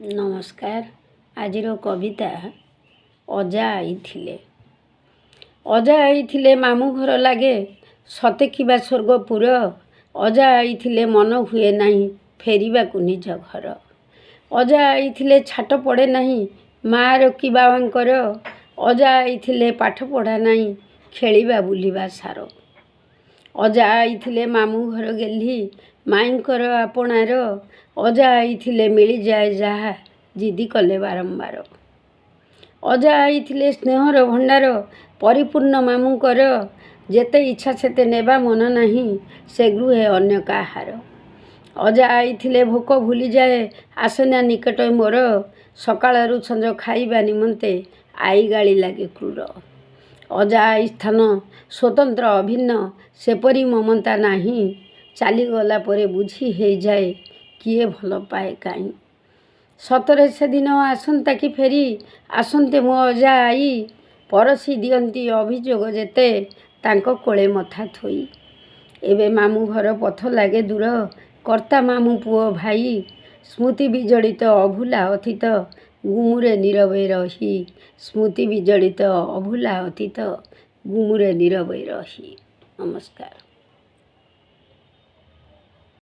ନମସ୍କାର। ଆଜିର କବିତା ଅଜା ଆଈ ଥିଲେ। ଅଜା ଆଈ ଥିଲେ ମାମୁଁ ଘର ଲାଗେ ସତେ କିବା ସ୍ୱର୍ଗପୁର। ଅଜା ଆଈ ଥିଲେ ମନ ହୁଏ ନାହିଁ ଫେରିବାକୁ ନିଜ ଘର। ଅଜା ଆଈ ଥିଲେ ଛାଟ ପଡ଼େ ନାହିଁ ମାଆର କି ବାବାଙ୍କର। ଅଜା ଆଈ ଥିଲେ ପାଠ ପଢ଼ା ନାହିଁ, ଖେଳିବା ବୁଲିବା ସାର। ଅଜା ଆଈ ଥିଲେ ମାମୁଁ ଘର ଗେହ୍ଲି, ମାଇଁଙ୍କର ଆପଣାର। ଅଜା ଆଈ ଥିଲେ ମିଳିଯାଏ ଯାହା ଜିଦି କଲେ ବାରମ୍ବାର। ଅଜା ଆଈ ଥିଲେ ସ୍ନେହର ଭଣ୍ଡାର ପରିପୂର୍ଣ୍ଣ ମାମୁଁଙ୍କର। ଯେତେ ଇଚ୍ଛା ସେତେ ନେବା ମନ ନାହିଁ ସେ ଗୃହେ ଅନ୍ୟ କାହାର। ଅଜା ଆଈ ଥିଲେ ଭୋକ ଭୁଲିଯାଏ ଆସନା ନିକଟ ମୋର। ସକାଳରୁ ସଞ୍ଜ ଖାଇବା ନିମନ୍ତେ ଆଈ ଗାଳି ଲାଗେ କ୍ରୂର। ଅଜା ଆଈ ସ୍ଥାନ ସ୍ୱତନ୍ତ୍ର ଅଭିନ୍ନ, ସେପରି ମମତା ନାହିଁ। ଚାଲିଗଲା ପରେ ବୁଝି ହେଇଯାଏ କିଏ ଭଲ ପାଏ କାହିଁ। ସତରେ ସେଦିନ ଆସନ୍ତା କି ଫେରି ଆସନ୍ତେ ମୋ ଅଜା ଆଈ। ପରସି ଦିଅନ୍ତି ଅଭିଯୋଗ ଯେତେ ତାଙ୍କ କୋଳେ ମଥା ଥୋଇ। ଏବେ ମାମୁଁ ଘର ପଥ ଲାଗେ ଦୂର, କର୍ତ୍ତା ମାମୁଁ ପୁଅ ଭାଇ। ସ୍ମୃତି ବିଜଡ଼ିତ ଅଭୁଲା ଅତୀତ ଗୁମୁରେ ନୀରବେ ରହି। ସ୍ମୃତି ବିଜଡ଼ିତ ଅଭୁଲା ଅତୀତ ଗୁମୁରେ ନୀରବେ ରହି। ନମସ୍କାର।